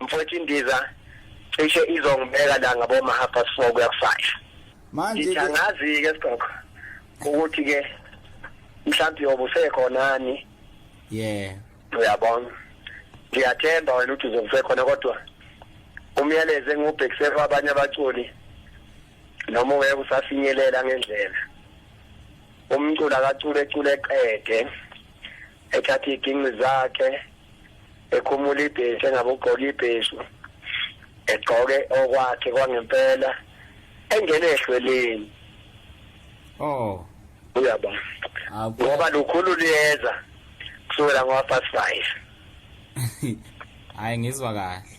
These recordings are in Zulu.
Mfowethu, indiza cishe izongibeka la ngaboma 4:30 kuya ku5. Manje ngithi angazi-ke, Sigogo, ukuthi-ke mhlawumbe yobe usekhonani. Uyabona, ngiyathemba wena ukuthi uzobe usekhona, kodwa umyalezo engiwubhekise kwabanye abaculi, noma ungeke usafinyelela ngendlela, umculo akacule, ecule eqede, ethatha iy'ginci zakhe, ekhumula ibheshu, engabe ugqoka ibheshu, egqoke okwakhe kwangempela, engene ehlweleni. Uyabona, ngoba lukhulu luyeza kusukela ngo-5:30. Hayi, ngizwa kahle.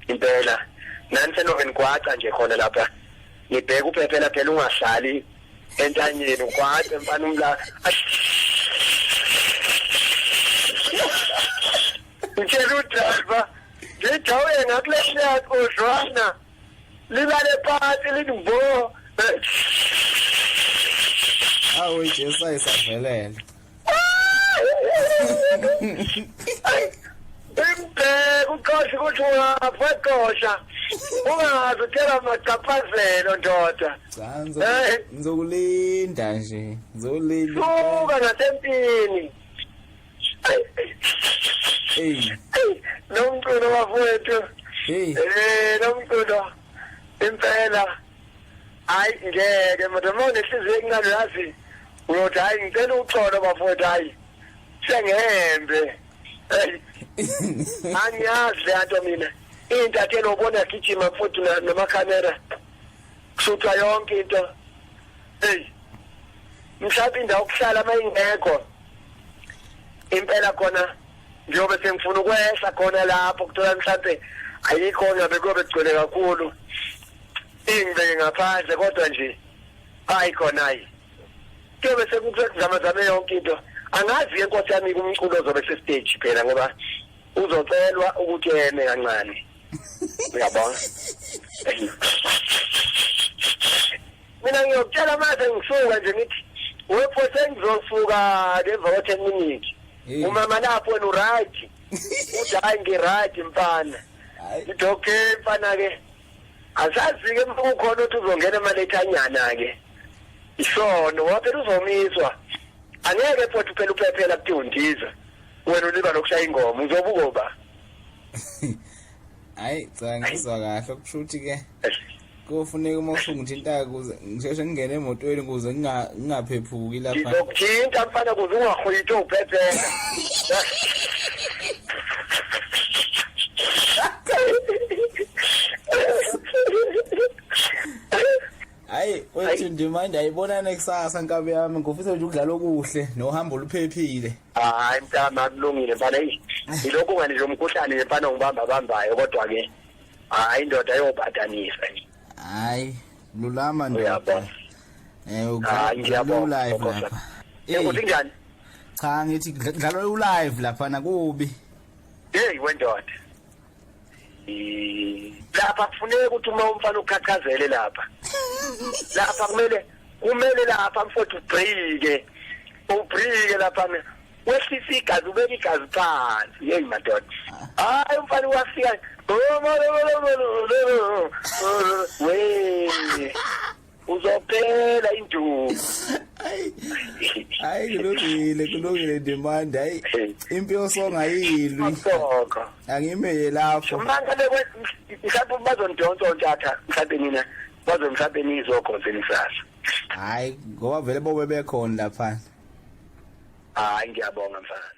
Impela nani senoke nigwaca nje khona lapha, ngibheka uphephela phela, ungahlali entanyeni, ugwace mfana, umla ngitshela udriver, ngithi awuye ngakuleshiya qoshwana, libale phansi, lithi mbo. Awu Jesu, ayisavelele. Imbheka uqosha ukuthi ungafa, qosha, ungaze uthela amacaphazelo, ndoda. Cha, ngizokulinda nje, ngizokulinda. Suka ngasempini. Hey. Nomculo, bafowethu. Hey. Nomculo impela, hayi ngeke manje, uma unenhliziyo encane, yazi, uyothi hayi, ngicela uxolo bafowethu, hayi sengihembe. Hey, angiyazi le nto mina, intathelo ubona gijima futhi namakhamera, kushuthwa yonke into. Hey, mhlawumbe indawo yokuhlala mayingekho impela khona, njengoba sengifuna ukwehla khona lapho, kuthola mhlambe ayikho, ngabe kuyobe kugcwele kakhulu, ingibeke ngaphandle, kodwa nje hayi khona, hayi, kuyobe sekuzamazame yonke into. Angazi-ke, nkosi yami, umculo ozobe sestage phela, ngoba uzocelwa ukuthi eme kancane. Uyabona, mina ngiyokutshela mase ngisuka nje, ngithi wepho sengizosuka emva kwa-10 minutes. Umama lapho, wena uright? Uthi hayi, ngi-right mfana. Ngithi okay mfana-ke, asazi-ke kukhona ukuthi uzongena emalethanyana-ke, isono, ngoba phela uzomiswa, angeke futhi phela uphephela kuthiwa undiza, wena uliba nokushaya ingoma, uzobuka uba Hayi cha, ngizwa kahle, okusho ukuthi ke kofuneka uma usungithinta kuze ngisheshe ngingene emotweni ukuze ngingaphephuki lapha. Ngizokuthinta mfana kuze ungahwitho uphephela. Hayi wethu Ndimande, ayibonane kusasa nkabi yami, ngifisa nje ukudlala okuhle nohambo oluphephile. Hayi mntama, kulungile mfana, eyi, yilokhu ungani nje umkhuhlane nje mfana ngibamba bambayo, kodwa ke hayi indoda ayobhadanisa nje. Hayi, lulama ndoda. Uyabona. Hayi, ngiyabonga, live Nkosi. lapha. Uthi njani? Cha, ngithi kudlalwa u-live lapha nakubi. Hey wendoda. Lapha kufuneka ukuthi uma umfana uqhaqhazele lapha. Lapha kumele lapha mfowethu ubhrike. Ubhrike lapha, wehlisa igazi, ubeka igazi phansi. Hey madoda. Hayi umfana wafika. We. Uzophela induku. Hayi, kulungile, kulungile Ndimande, hayi, impi yosonga yilwi. Asoko. Angimeye lapho. Manje bekwe mhlawumbe bazonidonsa ontshatha, mhlawumbe nina bazo mhlawumbe nizokhonzeni kusasa. Hayi, ngoba vele bobe bekhona lapha. Hayi, ngiyabonga mfana.